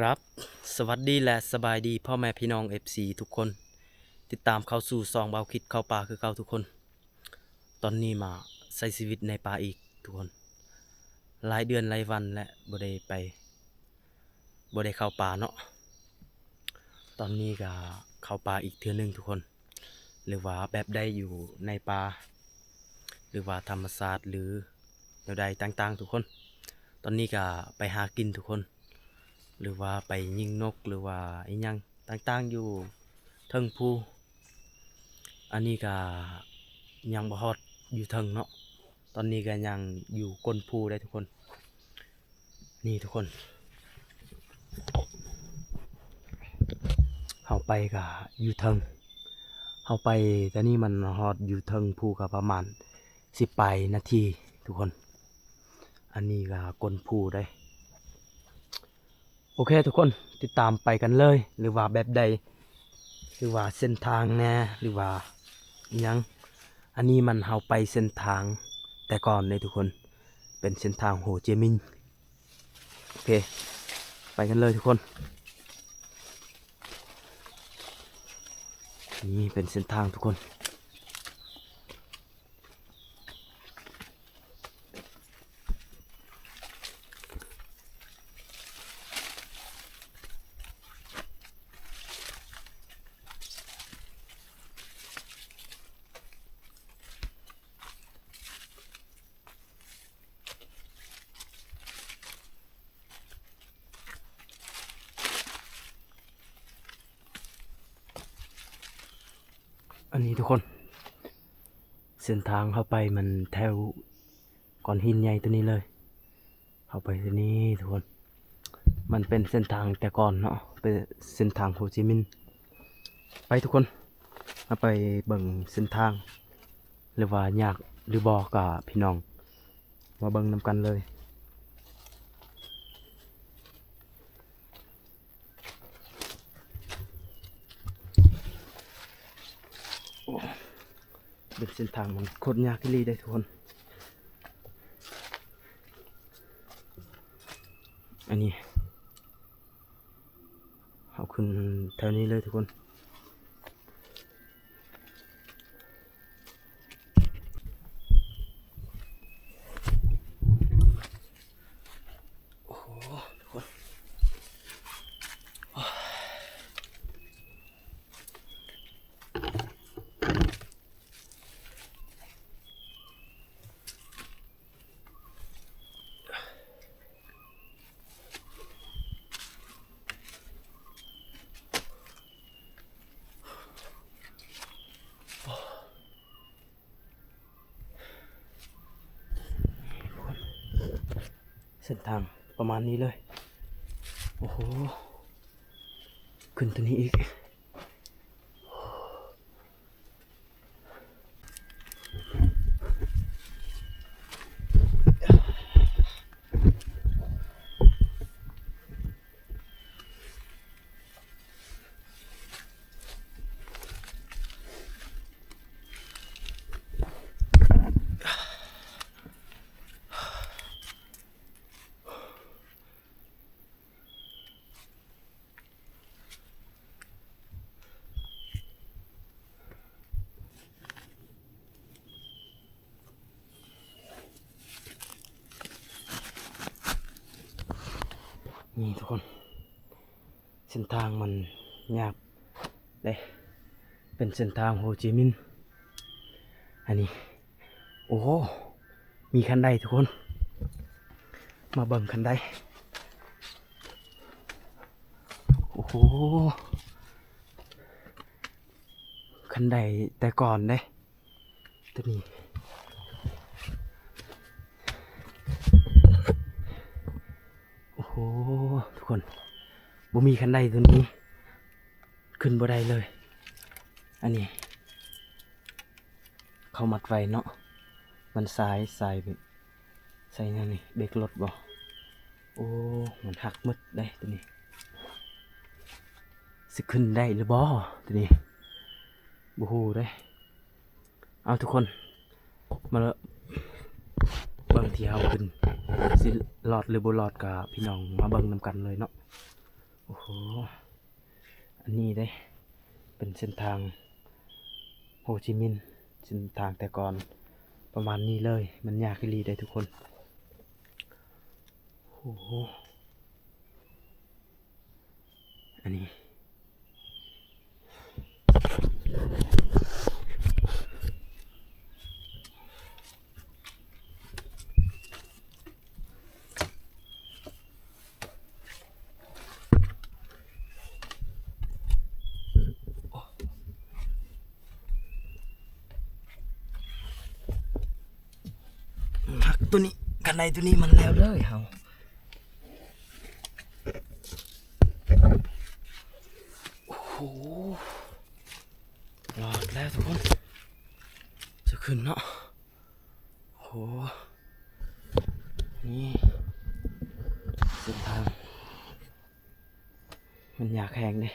ครับ สวัสดีและสบายดีพ่อแม่พี่น้อง เอฟซี ทุกคน ติดตามเข้าสู่ช่องบ่าวคิดเข้าป่าคือเก่าทุกคน ตอนนี้มาใช้ชีวิตในป่าอีกทุกคน หลายเดือนหลายวันและบ่ได้ไป บ่ได้เข้าป่าเนาะ ตอนนี้ก็เข้าป่าอีกเทื่อหนึ่งทุกคน หรือว่าแบบใดอยู่ในป่า หรือว่าธรรมชาติ หรือแนวใดต่างๆทุกคน ตอนนี้ก็ไปหากินทุกคน หรือว่าไปยิงนก หรือว่าอิหยังต่างๆอยู่เทิงภู อันนี้ก็ยังบ่ฮอดอยู่เทิงเนาะ ตอนนี้ก็ยังอยู่ก้นภูเด้ทุกคน นี่ทุกคน เฮาไปก็อยู่เทิง เฮาไปแต่นี่มันฮอดอยู่เทิงภูก็ประมาณสิบปลายนาทีทุกคน อันนี้ก็ก้นภูเด้ โอเคทุกคน ติดตามไปกันเลย หรือว่าแบบใด หรือว่าเส้นทางแน่ หรือว่าอิหยัง อันนี้มันเฮาไปเส้นทางแต่ก่อนเด้ทุกคน เป็นเส้นทางโฮจิมินห์ โอเค ไปกันเลยทุกคน นี่เป็นเส้นทางทุกคน อันนี้ทุกคน เส้นทางเข้าไปมันแถวก้อนหินใหญ่ตัวนี้เลย เข้าไปตัวนี้ทุกคน มันเป็นเส้นทางแต่ก่อนเนาะ เป็นเส้นทางโฮจิมินห์ ไปทุกคน เราไปเบิ่งเส้นทาง หรือว่ายากหรือบ่ ก็พี่น้องมาเบิ่งนำกันเลย โอ้ เป็นเส้นทางมันโคตรยากอีหลีเด้ทุกคน อันนี้ เอาขึ้นแถวนี้เลยทุกคน โอ้โห ทุกคน เส้นทางประมาณนี้เลย โอ้โห ขึ้นตัวนี้อีก นี่ทุกคน เส้นทางมันยากเด้ เป็นเส้นทางโฮจิมินห์ อันนี้ โอ้โห มีคันไดทุกคน มาเบิ่งคันได โอ้โห คันไดแต่ก่อนเด้ ตัวนี้ โอ้โห ทุกคน บ่มีคันไดตัวนี้ ขึ้นบ่ได้เลย อันนี้ เขามัดไว้เนาะ มันสาย สาย ใส่แนวนี้ เบรกรถบ่ โอ้ มันหักหมดเด้ตัวนี้ สิขึ้นได้หรือบ่ตัวนี้ บ่ฮู้เด้ เอาทุกคน มาเบิ่งที่เฮาขึ้น สิรอดหรือบ่รอดก็พี่น้องมาเบิ่งนำกันเลยเนาะ ໂອ້ໂຫ ອັນນີ້ເດ້ ເປັນເສັ້ນທາງໂຮຈິມິນ ເສັ້ນທາງແຕ່ກ່ອນປະມານນີ້ເລີຍ. ມັນຍາກອີ່ຫຼີເດ້ທຸກຄົນ. ໂອ້ໂຫ ອັນນີ້ ຫັກໂຕນີ້ ຄັນໄດ້ໂຕນີ້ມັນແລ້ວເລີຍເຮົາ. ໂອ້ໂຫ ຮອດແລ້ວທຸກຄົນ ຈະຂຶ້ນເນາະ. ໂອ້ໂຫ ນີ້ເສັ້ນທາງ ມັນຍາກແຮງເດ້.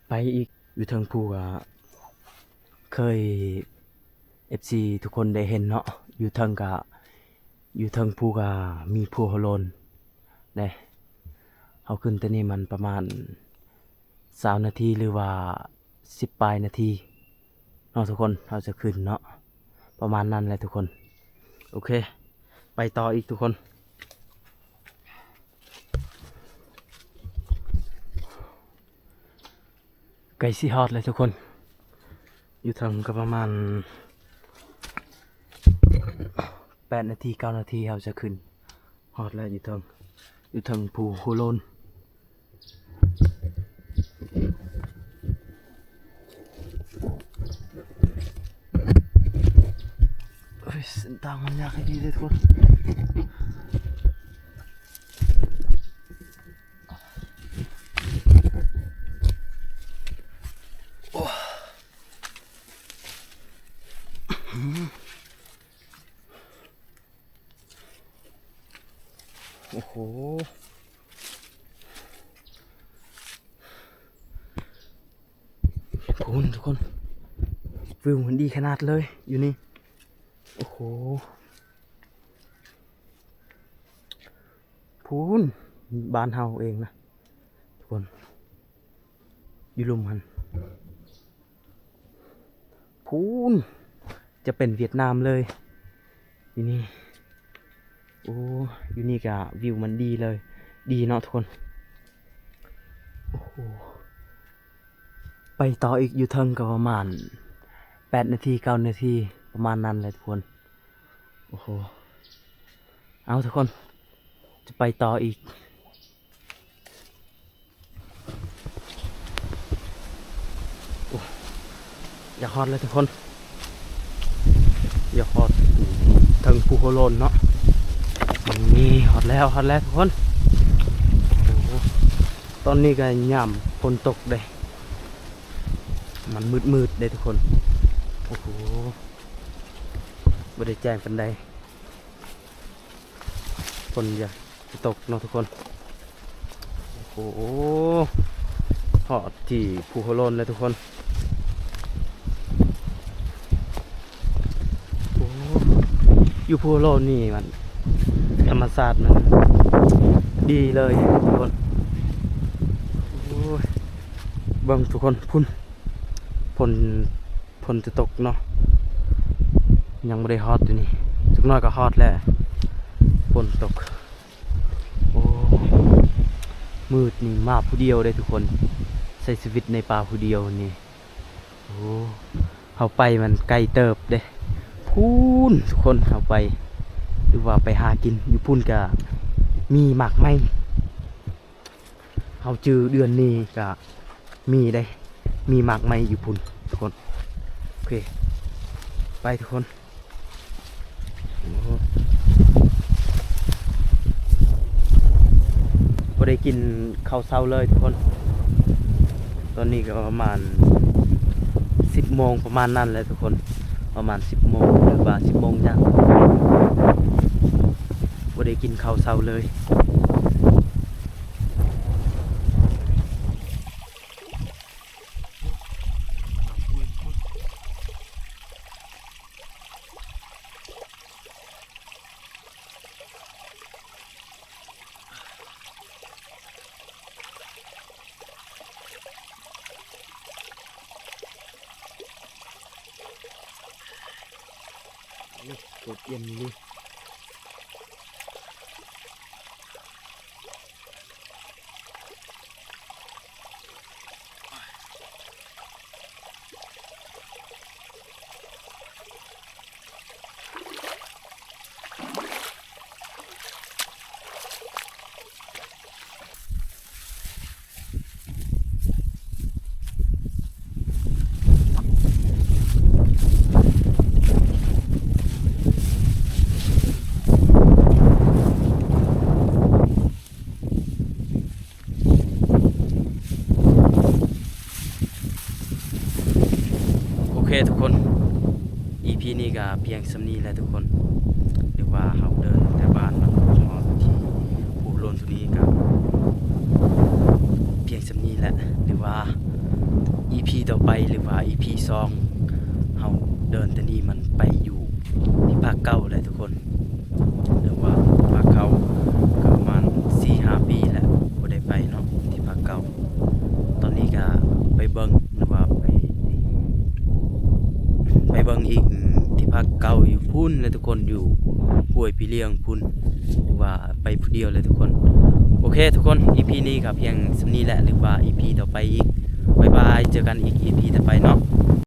ໄປອີກ ຢູ່ເທິງພູກະເຄີຍ ເອັຟຊີ ທຸກຄົນໄດ້ເຫັນເນາະ ຢູ່ເທິງກະ ຢູ່ເທິງພູກະມີພູໂຮໂລນເດ້. ເຮົາຂຶ້ນແຕ່ນີ້ມັນປະມານຊາວນາທີ ຫຼືວ່າສິບປາຍນາທີເນາະທຸກຄົນ ເຮົາຈະຂຶ້ນເນາະ ປະມານນັ້ນແຫຼະທຸກຄົນ. ໂອເຄ ໄປຕໍ່ອີກທຸກຄົນ. ໃກ້ຊິຮອດແລ້ວທຸກຄົນ ຢູ່ເທິງກໍປະມານແປດນາທີ ເກົ້ານາທີ ເຮົາຈະຂຶ້ນຮອດແລ້ວ ຢູ່ເທິງ ຢູ່ເທິງພູໂຮໂລນ. ໂອ້ຍ ເສັ້ນທາງມັນຍາກອີ່ຫຼີເດ້ທຸກຄົນ. ໂອ້ ໂອ້ໂຫ ພຸ້ນທຸກຄົນ ວິວມັນດີຂະໜາດເລີຍຢູ່ນີ້. ໂອ້ໂຫ ພຸ້ນ ບ້ານເຮົາເອງນະທຸກຄົນ ຢູ່ລຸ່ມຫັ້ນ ພຸ້ນ ຈະເປັນຫວຽດນາມເລີຍຢູ່ນີ້. ໂອ້ ຢູ່ນີ້ກະວິວມັນດີເລີຍ ດີເນາະທຸກຄົນ. ໂອ້ໂຫ ໄປຕໍ່ອີກຢູ່ເທິງກໍປະມານແປດນາທີ ເກົ້ານາທີ ປະມານນັ້ນແຫຼະທຸກຄົນ. ໂອ້ໂຫ ເອົາທຸກຄົນ ຈະໄປຕໍ່ອີກ. ໂອ້ ຢາກຮອດແລ້ວທຸກຄົນ ຢາກຮອດເທິງພູໂຮໂລນເນາະ. ນີ້ຮອດແລ້ວ ຮອດແລ້ວທຸກຄົນ. ໂອ້ ຕອນນີ້ກໍຍາມຝົນຕົກເດ້ ມັນມືດໆເດ້ທຸກຄົນ. ໂອ້ໂຫ ບໍ່ໄດ້ແຈ້ງປານໃດ ຝົນຢາກຊິຕົກເນາະທຸກຄົນ. ໂອ້ໂຫ ຮອດທີ່ພູໂຮໂລນແລ້ວທຸກຄົນ. ໂອ້ ຢູ່ພູໂຮໂລນນີ້ມັນ ທຳມະຊາດມັນດີເລີຍທຸກຄົນ. ໂອ້ຍ ເບິ່ງທຸກຄົນ ພຸ້ນ ຝົນ ຝົນຈະຕົກເນາະ ຍັງບໍ່ໄດ້ຮອດຢູ່ນີ້ ຈັກໜ້ອຍກໍຮອດແລ້ວ ຝົນຕົກ. ໂອ້ ມືດນີ້ມາຜູ້ດຽວເດ້ທຸກຄົນ ໃຊ້ຊີວິດໃນປ່າຜູ້ດຽວນີ້. ໂອ້ ເຮົາໄປມັນໄກເຕີບເດ້ ພຸ້ນທຸກຄົນ ເຮົາໄປ ຫຼືວ່າໄປຫາກິນຢູ່ພຸ້ນກະມີໝາກໄມ້. ເຮົາຈື່ເດືອນນີ້ກະມີເດ້ ມີໝາກໄມ້ຢູ່ພຸ້ນທຸກຄົນ. ໂອເຄ ໄປທຸກຄົນ. ໂອ້ ບໍ່ໄດ້ກິນເຂົ້າເຊົ້າເລີຍທຸກຄົນ. ຕອນນີ້ກໍປະມານສິບໂມງປະມານນັ້ນແຫຼະທຸກຄົນ ປະມານສິບໂມງ ຫຼືວ່າສິບໂມງຫຍັງ ບໍ່ໄດ້ກິນເຂົ້າເຊົ້າເລີຍ. ກົດເຢັນອີ່ຫຼີ. ໂອເຄທຸກຄົນ ອີພີນີ້ກະພຽງສ່ຳນີ້ແຫຼະທຸກຄົນ ຫຼືວ່າເຮົາເດີນແຕ່ບ້ານມາຮອດທີ່ພູໂລນໂຕນີ້ກະພຽງສ່ຳນີ້ແຫຼະ ຫຼືວ່າອີພີຕໍ່ໄປ ຫຼືວ່າອີພີສອງ ເຮົາເດີນແຕ່ນີ້ມັນໄປຢູ່ທີ່ພັກເກົ່າແຫຼະທຸກຄົນ. ຫຼືວ່າພາກເກົ່າ ກະປະມານສີ່ຫ້າປີແລ້ວບໍ່ໄດ້ໄປເນາະ ທີ່ພາກເກົ່າ. ຕອນນີ້ກະໄປເບິ່ງ ຫຼືວ່າໄປ ໄປເບິ່ງອີກທີ່ພາກເກົ່າຢູ່ພຸ້ນແຫຼະທຸກຄົນ ຢູ່ຫ້ວຍປີຫຼຽງພຸ້ນ ຫຼືວ່າໄປຜູ້ດຽວແຫຼະທຸກຄົນ. ໂອເຄທຸກຄົນ ອີພີນີ້ກະພຽງສ່ຳນີ້ແຫຼະ ຫຼືວ່າອີພີຕໍ່ໄປອີກ. ບາຍບາຍ ເຈີກັນອີກອີພີຕໍ່ໄປເນາະ.